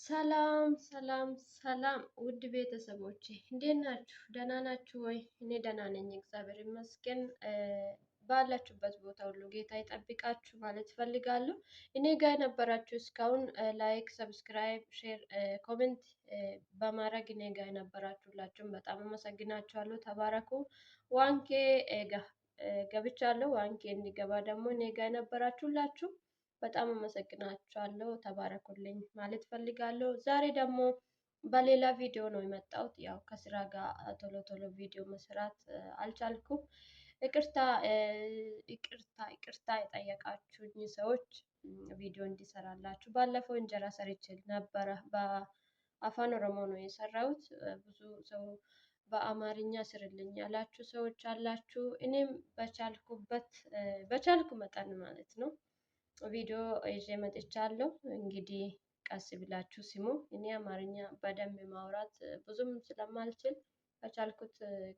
ሰላም ሰላም ሰላም ውድ ቤተሰቦቼ እንዴት ናችሁ? ደህና ናችሁ ወይ? እኔ ደህና ነኝ፣ እግዚአብሔር ይመስገን። ባላችሁበት ቦታ ሁሉ ጌታ ይጠብቃችሁ ማለት እፈልጋለሁ። እኔ ጋር የነበራችሁ እስካሁን like፣ subscribe፣ share፣ comment በማድረግ እኔ ጋር የነበራችሁ ሁላችሁም በጣም አመሰግናችኋለሁ። ተባረኩ። 1K ገብቻለሁ። 1K እንዲገባ ደግሞ እኔ ጋር የነበራችሁ ሁላችሁ በጣም አመሰግናችኋለሁ። ተባረኩልኝ ማለት ፈልጋለሁ። ዛሬ ደግሞ በሌላ ቪዲዮ ነው የመጣሁት። ያው ከስራ ጋር ቶሎ ቶሎ ቪዲዮ መስራት አልቻልኩም። ይቅርታ ይቅርታ ይቅርታ የጠየቃችሁኝ ሰዎች ቪዲዮ እንዲሰራላችሁ ባለፈው እንጀራ ሰርቼ ነበረ። በአፋን ኦሮሞ ነው የሰራሁት። ብዙ ሰው በአማርኛ ስርልኝ ያላችሁ ሰዎች አላችሁ። እኔም በቻልኩበት በቻልኩ መጠን ማለት ነው ቪዲዮ ይዤ መጥቻለሁ። እንግዲህ ቀስ ብላችሁ ስሙ። እኔ አማርኛ በደንብ ማውራት ብዙም ስለማልችል በቻልኩት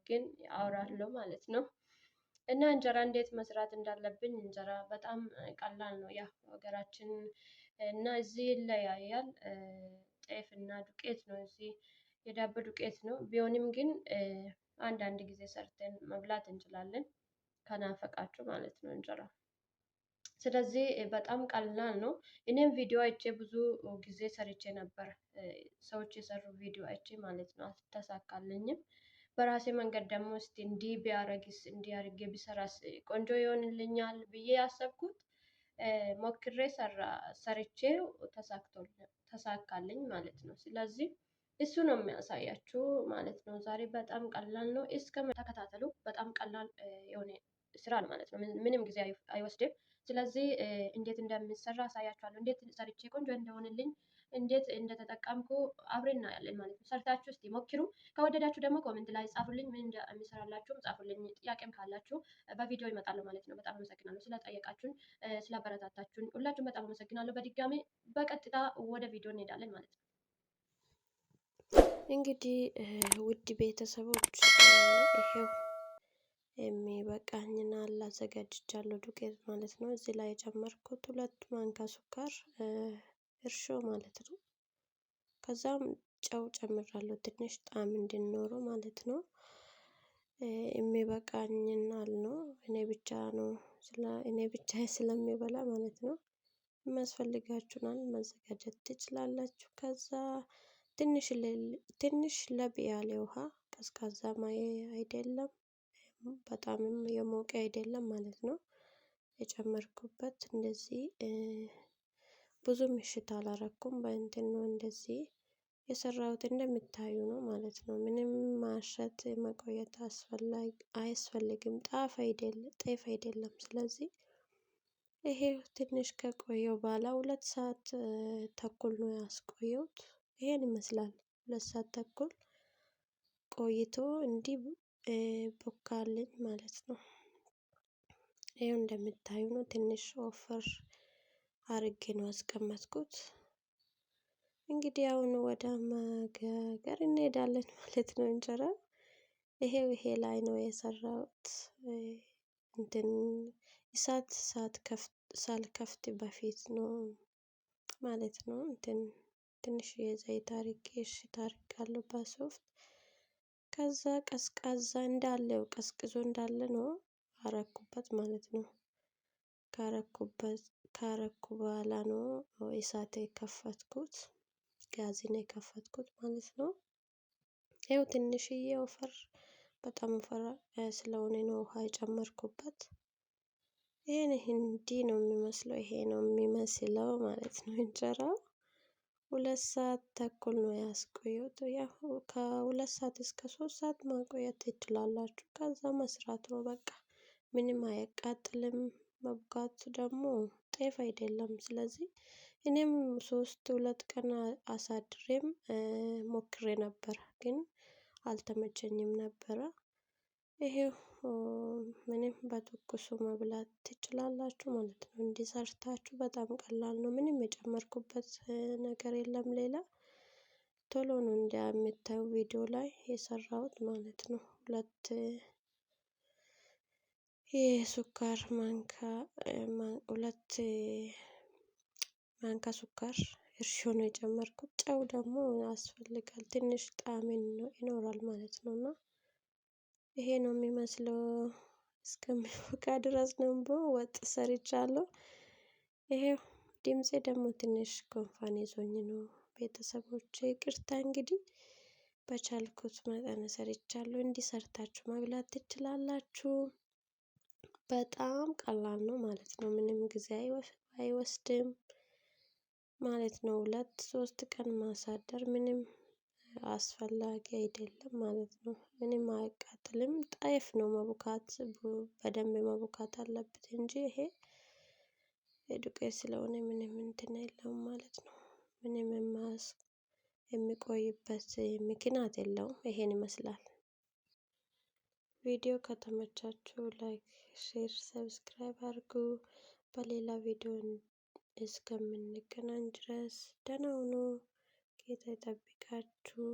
ግን አውራለሁ ማለት ነው። እና እንጀራ እንዴት መስራት እንዳለብኝ፣ እንጀራ በጣም ቀላል ነው። ያው ሀገራችን እና እዚህ ይለያያል። ጤፍ እና ዱቄት ነው፣ እዚህ የዳቦ ዱቄት ነው። ቢሆንም ግን አንዳንድ ጊዜ ሰርተን መብላት እንችላለን፣ ከናፈቃችሁ ማለት ነው እንጀራ። ስለዚህ በጣም ቀላል ነው። እኔም ቪዲዮ አይቼ ብዙ ጊዜ ሰርቼ ነበር። ሰዎች የሰሩ ቪዲዮ አይቼ ማለት ነው፣ አልተሳካልኝም። በራሴ መንገድ ደግሞ እስቲ እንዲህ ቢያረግስ፣ እንዲህ አድርጌ ቢሰራስ ቆንጆ ይሆንልኛል ብዬ ያሰብኩት ሞክሬ ሰርቼው ተሳካልኝ ማለት ነው። ስለዚህ እሱ ነው የሚያሳያችሁ ማለት ነው። ዛሬ በጣም ቀላል ነው። እስከ ተከታተሉ። በጣም ቀላል የሆነ ስራ ነው ማለት ነው። ምንም ጊዜ አይወስድም። ስለዚህ እንዴት እንደሚሰራ አሳያችኋለሁ። እንዴት ሰርቼ ቆንጆ እንደሆነልኝ፣ እንዴት እንደተጠቀምኩ አብረን እናያለን ማለት ነው። ሰርታችሁ እስቲ ሞክሩ። ከወደዳችሁ ደግሞ comment ላይ ጻፉልኝ። ምን እንደሚሰራላችሁም ጻፉልኝ። ጥያቄም ካላችሁ በቪዲዮ ይመጣሉ ማለት ነው። በጣም አመሰግናለሁ ስለጠየቃችሁን፣ ስላበረታታችሁን ሁላችሁም በጣም አመሰግናለሁ። በድጋሚ በቀጥታ ወደ ቪዲዮ እንሄዳለን ማለት ነው። እንግዲህ ውድ ቤተሰቦች ይሄው የሚበቃኝን አዘጋጅቻለሁ ዱቄት ማለት ነው። እዚህ ላይ የጨመርኩት 2 ማንኪያ ስኳር እርሾ ማለት ነው። ከዛም ጨው ጨምራለሁ ትንሽ ጣዕም እንዲኖረው ማለት ነው። የሚበቃኝን ነው፣ እኔ ብቻ ነው እኔ ብቻ ስለሚበላ ማለት ነው። የሚያስፈልጋችሁን ማዘጋጀት ትችላላችሁ። ከዛ ትንሽ ለብ ያለ ውሃ፣ ቀዝቃዛም አይደለም በጣምም የሞቀ አይደለም ማለት ነው። የጨመርኩበት እንደዚህ ብዙ ምሽት አላረኩም፣ በእንትን ነው እንደዚህ የሰራሁት እንደምታዩ ነው ማለት ነው። ምንም ማሸት መቆየት አያስፈልግም። ጣፍ አይደለም፣ ጤፍ አይደለም። ስለዚህ ይሄ ትንሽ ከቆየው በኋላ 2 ሰዓት ተኩል ነው ያስቆየሁት። ይሄን ይመስላል። 2 ሰዓት ተኩል ቆይቶ እንዲህ ቦካልኝ ማለት ነው። ይሄው እንደምታዩ ነው። ትንሽ ወፈር አርጌ ነው ያስቀመጥኩት። እንግዲህ አሁን ወደ መጋገር እንሄዳለን ማለት ነው። እንጀራ ይሄው ይሄ ላይ ነው የሰራሁት። እንትን እሳት ሳልከፍት በፊት ነው ማለት ነው። እንትን ትንሽ የዘይት አርጌ እሽት አርጋለሁ በሶፍት። ከዛ ቀዝቃዛ እንዳለው ቀዝቅዞ እንዳለ ነው አረኩበት ማለት ነው። ካረኩ በኋላ ነው እሳት የከፈትኩት፣ ጋዝን የከፈትኩት ማለት ነው። ይኸው ትንሽዬ ወፈር፣ በጣም ወፈር ስለሆነ ነው ውሃ የጨመርኩበት። ይሄን እንዲህ ነው የሚመስለው፣ ይሄ ነው የሚመስለው ማለት ነው እንጀራ። 2 ሰዓት ተኩል ነው ያስቆየሁት። ያው ከ2 ሰዓት እስከ 3 ሰዓት ማቆየት ትችላላችሁ። ከዛ መስራት ነው በቃ። ምንም አያቃጥልም። መቡካት ደግሞ ጤፍ አይደለም። ስለዚህ እኔም 3 2 ቀን አሳድሬም ሞክሬ ነበር፣ ግን አልተመቸኝም ነበረ። ይሄው ምንም በትኩሱ መብላት ትችላላችሁ ማለት ነው። እንዲህ ሰርታችሁ በጣም ቀላል ነው። ምንም የጨመርኩበት ነገር የለም ሌላ። ቶሎ ነው እንደምታዩ ቪዲዮ ላይ የሰራሁት ማለት ነው። 2 የስኳር ማንካ፣ 2 ማንካ ስኳር እርሾ ነው የጨመርኩት። ጨው ደግሞ ያስፈልጋል ትንሽ ጣዕም ይኖራል ማለት ነው። እና ይሄ ነው የሚመስለው። እስከሚቦካ ድረስ ደግሞ ወጥ ሰርቻለሁ። ይሄው ድምፄ ደግሞ ትንሽ ጉንፋን ይዞኝ ነው ቤተሰቦቼ ይቅርታ እንግዲህ። በቻልኩት መጠን ሰርቻለሁ። እንዲህ ሰርታችሁ መብላት ትችላላችሁ። በጣም ቀላል ነው ማለት ነው። ምንም ጊዜ አይወስድም ማለት ነው። 2 3 ቀን ማሳደር ምንም አስፈላጊ አይደለም ማለት ነው። ምንም አያቃጥልም። ጤፍ ነው መቡካት በደንብ መቡካት አለበት እንጂ ይሄ ዱቄት ስለሆነ ምንም እንትን የለውም ማለት ነው። ምንም የሚቆይበት ምክንያት የለውም። ይሄን ይመስላል። ቪዲዮ ከተመቻችሁ like፣ share፣ subscribe አድርጉ። በሌላ ቪዲዮ እስከምንገናኝ ድረስ ደህና ሁኑ። ጌታ ይጠብቃችሁ።